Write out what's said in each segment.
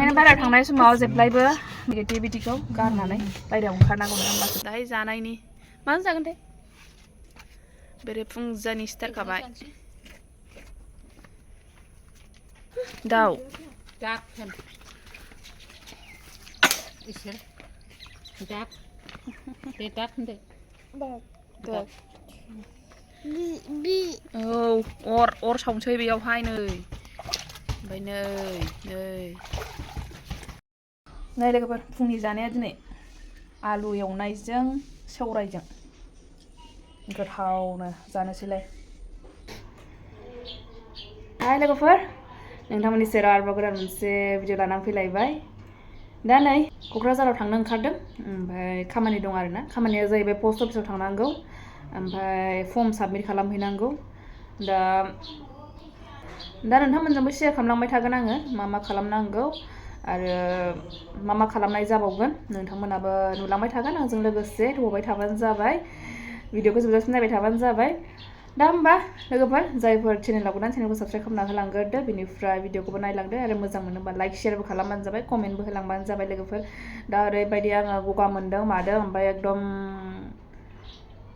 ओंखायनो बाहेरायाव थांनाय समाव जेब्लायबो नेगेटिभिटिखौ गारनानै बाहेरायाव ओंखारनांगौ होनबासो दाहाय जानायनि मा जागोनथाय बेरे फुंजानि सिथारखाबाय दाउ इसोर दाक बे दाक होनदो औ अर सावनोसै बेयावहाय नै ओमफ्राय नै लोगोफोर फुंनि जानाया दिनै आलु एवनायजों सौरायजों गोथावनो जानोसैलाय हाय लोगोफोर नोंथांमोननि सेराव आरोबाव गोदान मोनसे भिडिअ लानानै फैलायबाय दा नै क'क्राझाराव थांनो ओंखारदों ओमफ्राय खामानि दं आरोना खामानिया जाहैबाय पस्ट अफिसाव थांनांगौ ओमफ्राय फर्म साबमिट खालामहैनांगौ दा नोंथांमोनजोंबो शेयार खालामलांबाय थागोन आङो मा खालामनांगौ आरो मा खालामनाय जाबावगोन नोंथांमोनाबो नुलांबाय थागोन आंजों लोगोसे होबाय थाबानो जाबाय भिडिअखौ जोबजासिम नायबाय थाबानो जाबाय दा होमबा लोगोफोर जायफोर चेनेलाव गोदान चेनेलखौ साबस्क्राइब खालामना होलांग्रोदो बेनिफ्राय भिडिअखौबो नायलांदो आरो मोजां मोनोबा लाइक शेयारबो खालामबानो जाबाय कमेन्टबो होलांबानो जाबाय लोगोफोर दा ओरैबायदि आङो गगा मोन्दों मादों ओमफ्राय एकदम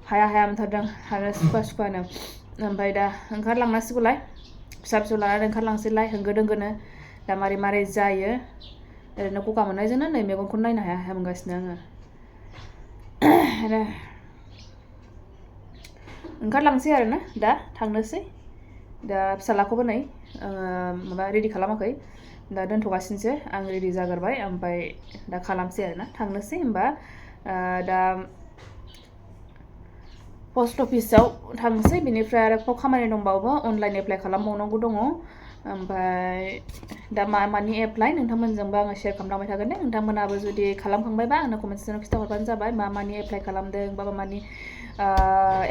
हाया मोनथारदों आरो सुखुवानो ओमफ्राय दा ओंखारलांनांसिगौलाय फिसा लानानै ओंखारलांसैलाय होंगो दोंगोनो दा मारै जायो ओरैनो गगा मोननायजोंनो नै मेगनखौनो नायनो हाया मोनगासिनो आङो आरो ओंखारलांसै आरोना दा थांनोसै दा फिसालाखौबो नै माबा रेडि खालामाखै दा दोनथ'गासिनोसो आं रेडि जाग्रोबाय ओमफ्राय दा खालामसै आरोना थांनोसै होमबा दा पस्ट अफिसाव थांसै बेनिफ्राय आरो खामानि दंबावो अनलाइन एप्लाइ खालामबावनांगौ दङ ओमफ्राय दा मानि एप्लाइ नोंथांमोनजोंबो आङो शेयार खालामलांबाय थागोन दे नोंथांमोनाबो जुदि खालामखांबायबा आंनो कमेन्ट सेक्सनाव खिन्थाहरबानो जाबाय मानि एप्लाइ खालामदों बा मानि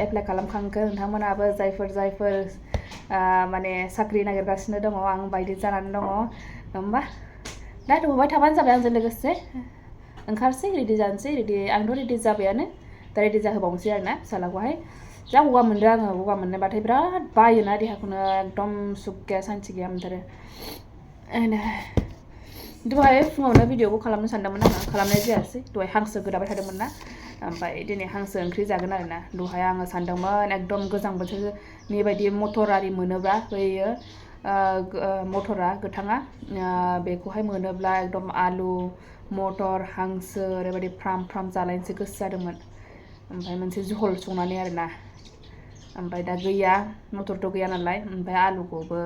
एप्लाइ खालामखांखो नोंथांमोनाबो जायफोर माने साख्रि नागिरगासिनो दङ आं बायदि जानानै दङ होमबा दा नुबाय थाबानो जाबाय आंजों लोगोसे ओंखारसै रेडि जानोसै आंथ' रेडि जाबायानो दा रेडि जाहोबावनोसै आरोना फिसालाखौहाय जा गगा मोनदों आङो गगा मोननायबाथाय बिराद बायोना देहाखौनो एकदम सुख गैया सान्थि गैया मोनथारो दहाय फुङावनो भिडिअखौ खालामनो सानदोंमोन आङो खालामनाय जायासै दहाय हांसो गोदाबाय थादोंमोन ना ओमफ्राय दिनै हांसो ओंख्रि जागोन आरोना दहाय आङो सानदोंमोन एकदम गोजां बोथोरनि बायदि मटर आरि मोनोब्ला बैयो मटरा गोथाङा बेखौहाय मोनोब्ला एकदम आलु मटर हांसो ओरैबायदि फ्राम जालायनोसो गोसो जादोंमोन ओमफ्राय मोनसे झल संनानै आरोना ओमफ्राय दा गैया मटरथ' गैया नालाय ओमफ्राय आलुखौबो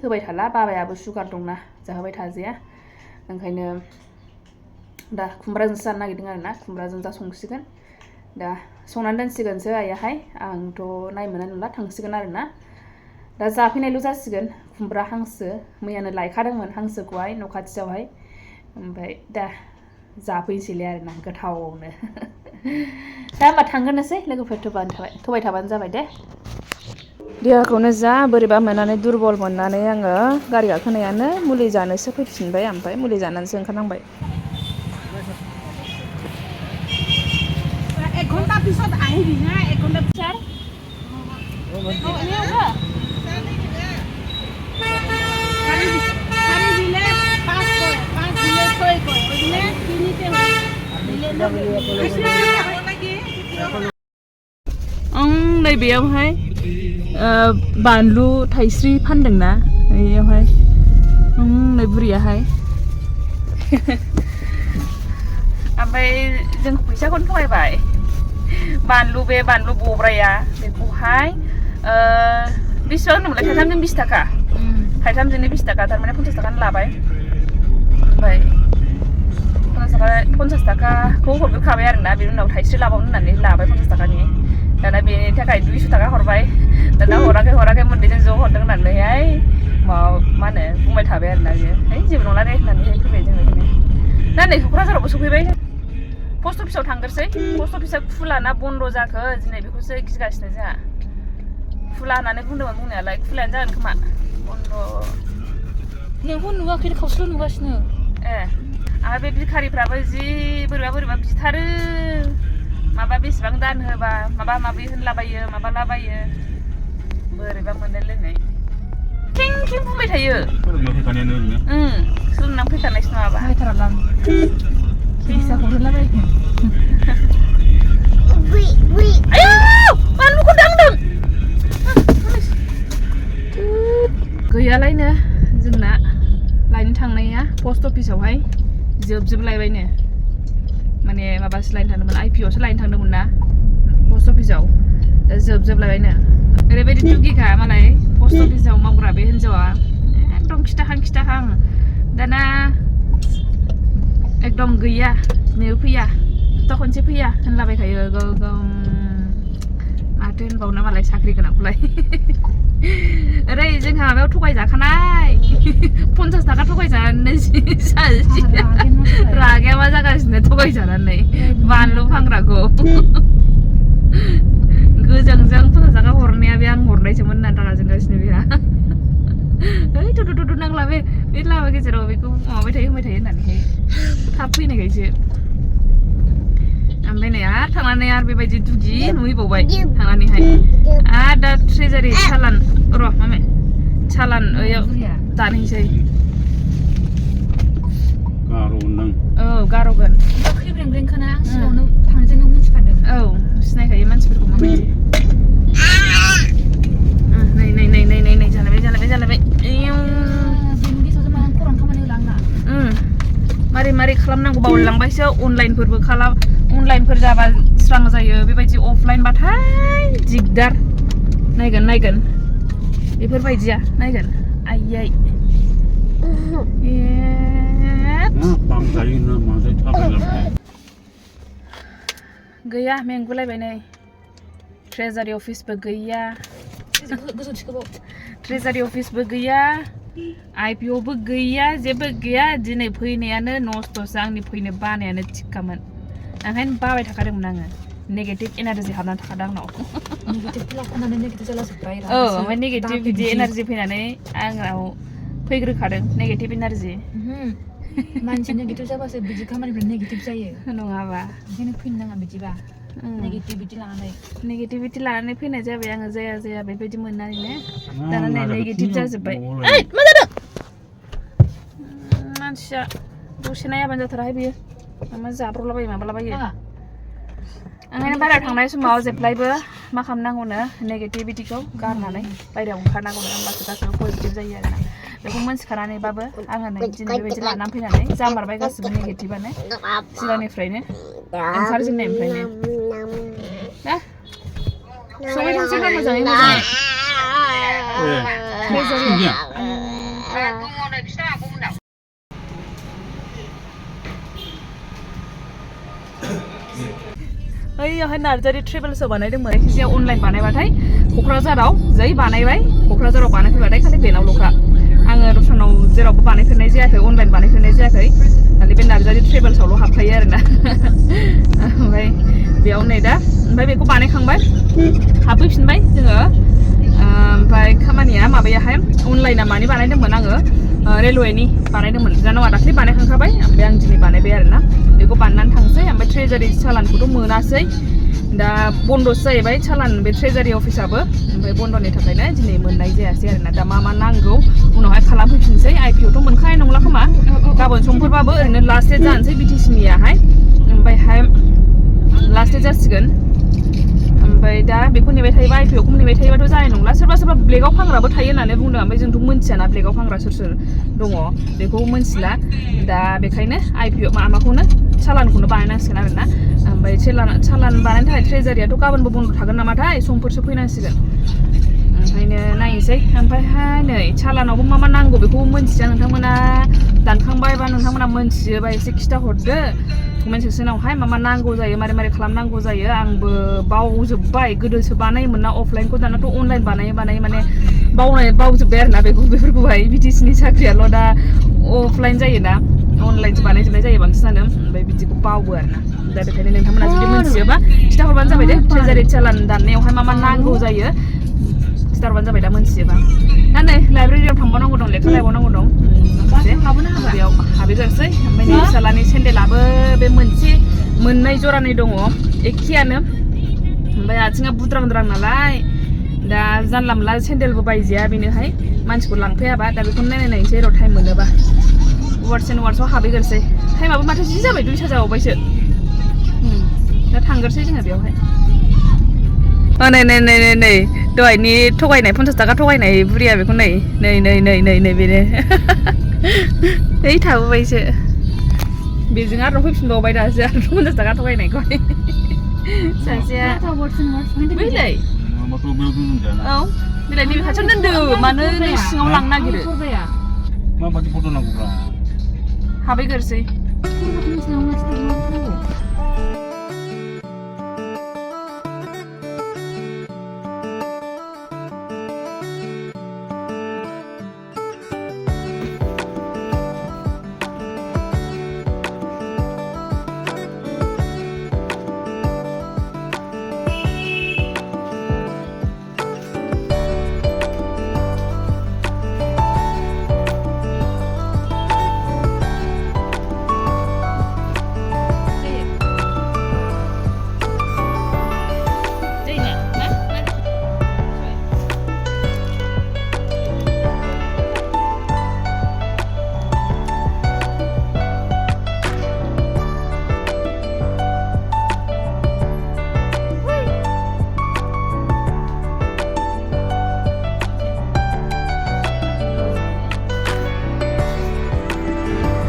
होबाय थाला बाबायाबो सुगार दंना जाहोबाय थाजाया ओंखायनो दा खुमब्राजोंसो जानो नागिरदों आरोना खुमब्राजों जा संसिगोन दा संनानै दोनसिगोनसो आइयाहाय आंथ' नायमोना नुला थांसिगोन आरोना दा जाफैनायल' जासिगोन खुमब्रा हांसो मैयानो लायखादोंमोन हांसोखौहाय न' खाथियावहाय ओमफ्राय दा जाफैसैलाय आरोना गोथावनो दा होमबा थांगोननोसै लोगोफोर थबाय थाबानो जाबाय दे देहाखौनो जा बोरैबा मोननानै दुरबल मोननानै आङो गारि गाखोनायानो मुलि जानोसो फैफिनबाय ओमफ्राय मुलि जानानैसो ओंखारनांबाय एक घन्टा पिছত আহিবি না एक घन्टा पिছত नै बेयावहाय बानलु थाइस्रि फानदोंना बेयावहाय नै बुरियाहाय ओमफ्राय जों फैसाखौनो थगायबाय बानलु बब्राया बेखौहाय बेसेबां होनोमोनलाय थाइथामजों 20 थाखा थाइथामजोंनो 20 थाखा थारमाने 50 थाखानि लाबाय ओमफ्राय 50 थाखाखौ हरग्रोखाबाय आरोना बेनि उनाव थाइस्रि लाबावनो होननानै लाबाय 50 थाखानि दाना बेनि थाखाय 200 थाखा हरबाय दाना हराखै मोननैजों ज' हरदों होननानैहाय मा होनो बुंबाय थाबाय आरोना बियो जेबो नंला दे होननानैहाय फैबाय जों बिदिनो दा नै क'क्राझारावबो सफैबाय पस्ट अफिसाव थांग्रोसै पस्ट अफिसा खुला ना बन्द' जाखो दिनै बेखौसो गिगासिनो जोंहा खुला होननानै बुंदोंमोन बुंनायालाय खुलायानो जागोन खोमा बन्द' नोंखौ नुवाखै खावसेल' नुगासिनो आरो बे भिखारिफ्राबो जि बोरैबा बिथारो माबा बेसेबां दान होबा माबा माबि होनलाबायो माबालाबायो बोरैबा मोनलायलायनाय थिं बुंबाय थायो सोलोंना फैखानायानो ओरैनो सोलोंना फैखानायसो नङाबा नायथाराब्ला फैसाखौ हरलाबायगोन आयौ बानलुखौ दांदों गैयालायनो जोंना लायनो थांनाया पस्ट अफिसावहाय जोबजोबलायबायनो माने माबासो लायनो थांदोंमोन आइपिअसो लायनो थांदोंमोन ना पस्ट अफिसाव जोबजोबलायबायनो ओरैबायदि दुगिखा मालाय पस्ट अफिसाव मावग्रा बे हिन्जावा एकदम खिथाहां दाना एकदम गैया दिनै फैया सप्ता खनसे फैया होनलाबायखायो माथो होनबावनो मालाय साख्रि गोनांखौलाय ओरै जोंहा माबायाव थगायजाखानाय 50 थाखा थगायजानानै रागाया मा जागासिनो थगायजानानै बानलु फानग्राखौ गोजोंजों 50 थाखा हरनाया बे आं हरनायसोमोन होननानै रागा जोंगासिनो बेहा ओइ थुथु नांला बे लामा गेजेराव बेखौ माबाबाय थायो होबाय थायो होननानैहाय थाब फैनायखायसो ओमफ्राय नै आरो थांनानै आरो बेबायदि दुगि नुहैबावबाय थांनानैहाय आरो दा ट्रेजारि चालान र' मामे चालान ओइयाव दानहैसै गार'नदां औ गार'गोन खैब्रेंब्रेंखाना आं सिगाङावनो थांजेननो मिथिखादों औ सिनायखायो मानसिफोरखौ माबायदि नै जालायबाय आयौ बेनि गेसावसो मा खौरां खामानि होला आंना मारै खालामनांगौ बावलांबायसो अनलाइनफोर जाबा स्रां जायो बेबायदि अफलाइनबाथाय दिगदार नायगोन बेफोरबायदिया नायगोन आयै गैया मेंगुलायबाय नै ट्रेजारि अफिसबो गैया ट्रेजारि अफिसबो गैया आइपिअबो गैया जेबो गैया दिनै फैनायानो नस्थ'सो आंनि फैनो बानायानो थिगखामोन ओंखायनो बाबाय थाखादोंमोन आङो नेगेटिभ एनार्जि हाबनानै थाखादों आंनाव औ ओमफ्राय नेगेटिभ बिदि एनार्जि फैनानै आंनाव फैग्रोखादों नेगेटिभ एनार्जि मानसि नेगेटिभ जाबासो बिदि खामानिफ्रा नेगेटिभ जायो नङाबा ओंखायनो फैनो नाङा बिदिबा नेगेटिभिटि लानानै फैनाय जाबाय आङो जाया बेबायदि मोननानैनो दाना नै नेगेटिभ जाजोब्बाय मा जादों मानसिया दसे नायाबानो जाथाराहाय बियो मा जाब्रलाबायो माबालाबायो ओंखायनो बाहेरायाव थांनाय समाव जेब्लायबो मा खालामनांगौनो नेगेटिभिटिखौ गारनानै बाहेरायाव ओंखारनांगौनो होमबासो गासिबो पजिटिभ जायो आरोना बेखौ मोनथिखानानैबाबो आङो नै दिनै बेबायदि लानानै फैनानै जामारबाय गासिबो नेगेटिभानो सिगांनिफ्रायनो ओंखारजेननायनिफ्रायनो दा संबाय थांसैबा मोजाङै ओइयावहाय नार्जारि ट्रेभेल्सआव बानायदोंमोन जायखिजाया अनलाइन बानायबाथाय क'क्राझाराव जै बानायबाय क'क्राझाराव बानायफैबाथाय खालि बेनावल'खा आङो दस्रानाव जेरावबो बानायफेरनाय जायाखै अनलाइन बानायफेरनाय जायाखै खालि बे नार्जारि ट्रेभेल्सआवल' हाबखायो आरोना ओमफ्राय बेयाव नै दा ओमफ्राय बेखौ बानायखांबाय हाबफैफिनबाय जोङो ओमफ्राय खामानिया माबायाहाय अनलाइना मानि बानायदोंमोन आङो रेलवेनि बानायदोंमोन जानावा दाख्लै बानायखांखाबाय ओमफ्राय आं दिनै बानायबाय आरोना बेखौ बानायनानै थांसै ओमफ्राय ट्रेजारि चालानखौथ' मोनासै दा बन्द'सो जाहैबाय चालान बे ट्रेजारि अफिसाबो ओमफ्राय बन्द'नि थाखायनो दिनै मोननाय जायासै आरोना दा मा नांगौ उनावहाय खालामफैफिनसै आइपिअथ' मोनखानाय नंला खोमा गाबोन समफोरबाबो ओरैनो लास्ट डेट जानोसै बिटिसिनियाहाय ओमफ्रायहाय लास्ट डेट जासिगोन ओमफ्राय दा बेखौ नेबाय थायोबा आइपिअखौ नेबाय थायोबाथ' जानाय नंला सोरबा ब्लेकआव फानग्राबो थायो होननानै बुंदों ओमफ्राय जोंथ' मिन्थियाना ब्लेकआव फानग्रा सोर दङ बेखौ मिन्थिला दा बेखायनो आइपिअ माबाखौनो चालानखौनो बानायनांसिगोन आरोना ओमफ्राय चालान बानायनो थाखाय ट्रेजारियाथ' गाबोनबो बन्द' थागोन नामाथाय समफोरसो फैनांसिगोन ओंखायनो नायनोसै ओमफ्रायहाय नै चालानावबो मा नांगौ बेखौबो मिन्थिया नोंथांमोना दानखांबाय बा नोंथांमोना मिन्थियोबा एसे खिथाहरदो कमेन्ट सेक्सनावहाय मा नांगौ जायो मारै खालामनांगौ जायो आंबो बावजोब्बाय गोदोसो बानायोमोन ना अफलाइनखौ दानाथ' अनलाइन बानायो माने बावजोब्बाय आरोना बेफोरखौहाय बिटिसिनि साख्रियाल' दा अफलाइन जायोना अनलाइनसो बानायजोबनाय जायो बांसिनानो ओमफ्राय बिदिखौ बावो आरोना दा बेखायनो नोंथांमोना जुदि मिन्थियोबा खिथाहरबानो जाबाय दे ट्रेजारि चालान दाननायावहाय मा नांगौ जायो खिथाहरबानो जाबाय दा मिन्थियोबा दा नै लाइब्रेरियाव थांबावनांगौ दं लेखा लायबावनांगौ दं बेयाव हाबैग्रोसै ओमफ्राय नै फिसालानि सेन्देलाबो बे मोननै जरानै दङ एखेयानो ओमफ्राय आथिङा बुद्रां नालाय दा जानला मोनला सेन्देलबो बायजाया बेनोहाय मानसिखौ लांफैयाबा दा बेखौनो नायनायसै र' टाइम मोनोबा वार्सआव हाबहैग्रोसै टाइमाबो माथो जि जाबाय 2ता जाबावबायसो दा थांग्रोसै जोङो बेवहाय नै दहायनि थगायनाय 50 थाखा थगायनाय बुरिया बेखौ नै बेनो ओइ थाबोबायसो बेजों आरो फैफिनबावबाय दासो आरो 50 थाखा थगायनायखौहाय सासेया बैलाय औ बिलाय नैबे खाथियावनो दोन्दो मानो नै सिङाव लांनो नागिरो माबायदि फट' नांगौब्रा हाबहैग्रोसै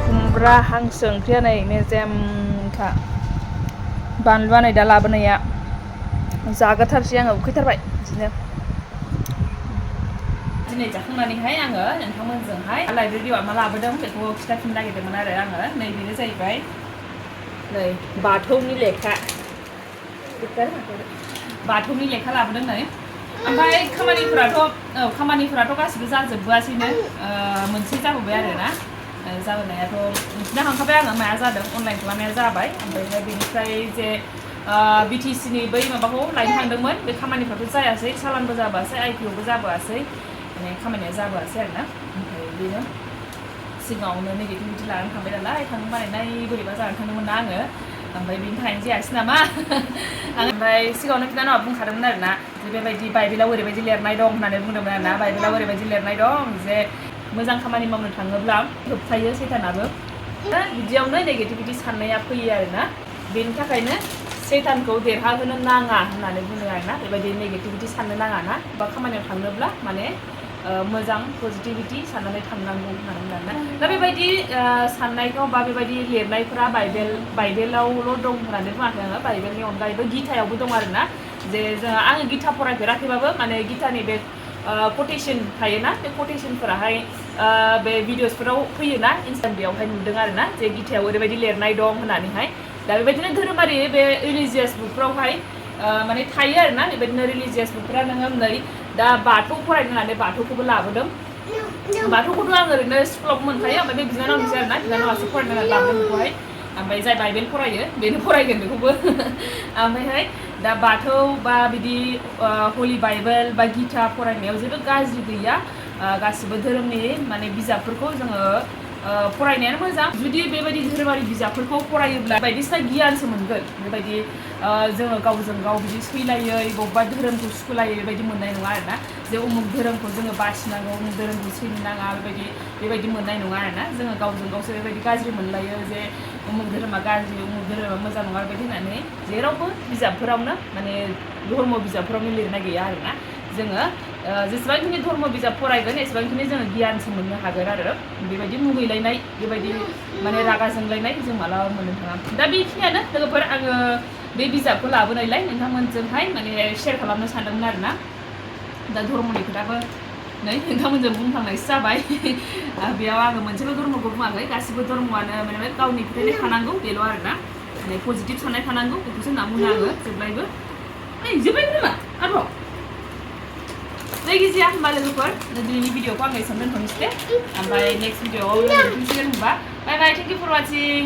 खुमब्रा हांसो ओंख्रिया नै मेजेमखा बानलुआ नै दा लाबोनाया जागोथारसै आङो उखैथारबाय बिदिनो दिनै जाखांनानैहाय आङो नोंथांमोनजोंहाय लाइब्रेरियाव मा लाबोदों बेखौ खिथाफिननो नागिरदोंमोन आरो आङो नै बेनो जाहैबाय नै बाथौनि लेखा लाबोदों नै ओमफ्राय खामानिफोराथ' गासिबो जाजोबबोआसैनो मोनसे जाबोबाय आरो ना जाबोनायाथ' खिन्थाखांखाबाय आङो माया जादों अनलाइन खालामनाया जाबाय ओमफ्राय बेनिफ्राय जे BTC नि बै माबाखौ लायनो थांदोंमोन बे खामानिफ्राथ' जायासै सालानबो जाबोआसै IPOबो जाबोआसै माने खामानिया जाबोआसै आरो ना ओमफ्राय बेनो सिगाङावनो नेगेटिभिटि लानानै थांबाय नालाय थांनो बानायनाय बोरैबा जानानै थांदोंमोन ना आङो ओमफ्राय बेनि थाखायनो जायासै नामा ओमफ्राय सिगाङावनो खिन्थानावा बुंखादोंमोन आरो ना जे बेबायदि बाइबेलाव ओरैबायदि लिरनाय दं होननानै बुंदोंमोन आरो ना बाइबेलाव ओरैबायदि लिरनाय दं जे मोजां खामानि मावनो थाङोब्ला होबथायो सैतानाबो बिदियावनो नेगेटिभिटि साननाया फैयो आरोना बेनि थाखायनो सैतानखौ देरहाहोनो नाङा होननानै बुङो आरोना बेबायदि नेगेटिभिटि साननो नाङा ना बा खामानियाव थांनोब्ला माने मोजां पजिटिभिटि साननानै थांनांगौ होननानै बुङो आरोना दा बेबायदि साननायखौ बा बेबायदि लिरनायफोरा बाइबेलावल' दं होननानै बुङाखै आङो बाइबेलनि अनगायैबो गितायावबो दं आरोना जे आङो गिता फरायफेराखैबाबो माने गितानि बे quotation थायोना बे quotationफोराहाय बे भिडिअसफोराव फैयोना बेयावहाय नुदों आरोना जे गितायाव ओरैबायदि लिरनाय दं होननानैहाय दा बेबायदिनो धोरोमारि बे रिलिजियास बुकफ्रावहाय माने थायो आरोना बेबायदिनो रिलिजियास बुकफोरा नोङो नै दा बाथौ फरायनो होननानै बाथौखौबो लाबोदों बाथौखौथ' आं ओरैनो स्कुलावबो मोनखायो ओमफ्राय बे बिनानावनिसै आरोना बिनानावासो फरायनो होननानै लाबोदों बेखौहाय ओमफ्राय जाय बाइबेल फरायो बेनो फरायगोन बेखौबो ओमफ्रायहाय दा बाथौ बा बिदि हलि बाइबेल बा गिता फरायनायाव जेबो गाज्रि गैया गासिबो धोरोमनि माने बिजाबफोरखौ जोङो फरायनायानो मोजां जुदि बेबायदि धोरोमारि बिजाबफोरखौ फरायोब्ला बायदिसिना गियानसो मोनगोन बेबायदि जोङो गावजों गाव बिदि सैलायै बबेबा धोरोमखौ सुखुलायै बेबायदि मोननाय नङा आरोना जे उमुक धोरोमखौ जोङो बासिनांगौ उमुक धोरोमखौ सैनो नाङा बेबायदि मोननाय नङा आरोना जोङो गावजों गावसो बेबायदि गाज्रि मोनलायो जे उमुक धोरोमा गाज्रि उमुक धोरोमा मोजां नङा बेबायदि होननानै जेरावबो बिजाबफोरावनो माने धर्म बिजाबफोरावनो लिरनाय गैया आरोना जोङो जेसेबांखिनि धर्म बिजाब फरायगोन एसेबांखिनि जोङो गियानसो मोननो हागोन आरो बेबायदि मुगैलायनाय बेबायदि माने रागा जोंलायनाय जों मालाबा मोननो थाङा दा बेखिनियानो लोगोफोर आङो बे बिजाबखौ लाबोनायलाय नोंथांमोनजोंहाय माने शेयार खालामनो सानदोंमोन आरोना दा धर्मनि खोथाबो नै नोंथांमोनजों बुंफ्लांनायसो जाबाय बेयाव आङो मोनसेबो धर्मखौ बुङाखै गासिबो धर्मआनो माने गावनि फोथायनाय थानांगौ बेल' आरोना माने पजिटिभ साननाय थानांगौ बेखौसो होनना बुङो आङो जेब्लायबो जोब्बायबो नामा आरोबाव जायखिजाया होमबा लोगोफोर दिनैनि भिडिअखौ आं एसेयावनो दोनथ'नोसै दे ओमफ्राय नेक्स्ट भिडिअआव लोगो मोनफिनसिगोन होनबा बाय बाय थेंक इउ फर वाचिं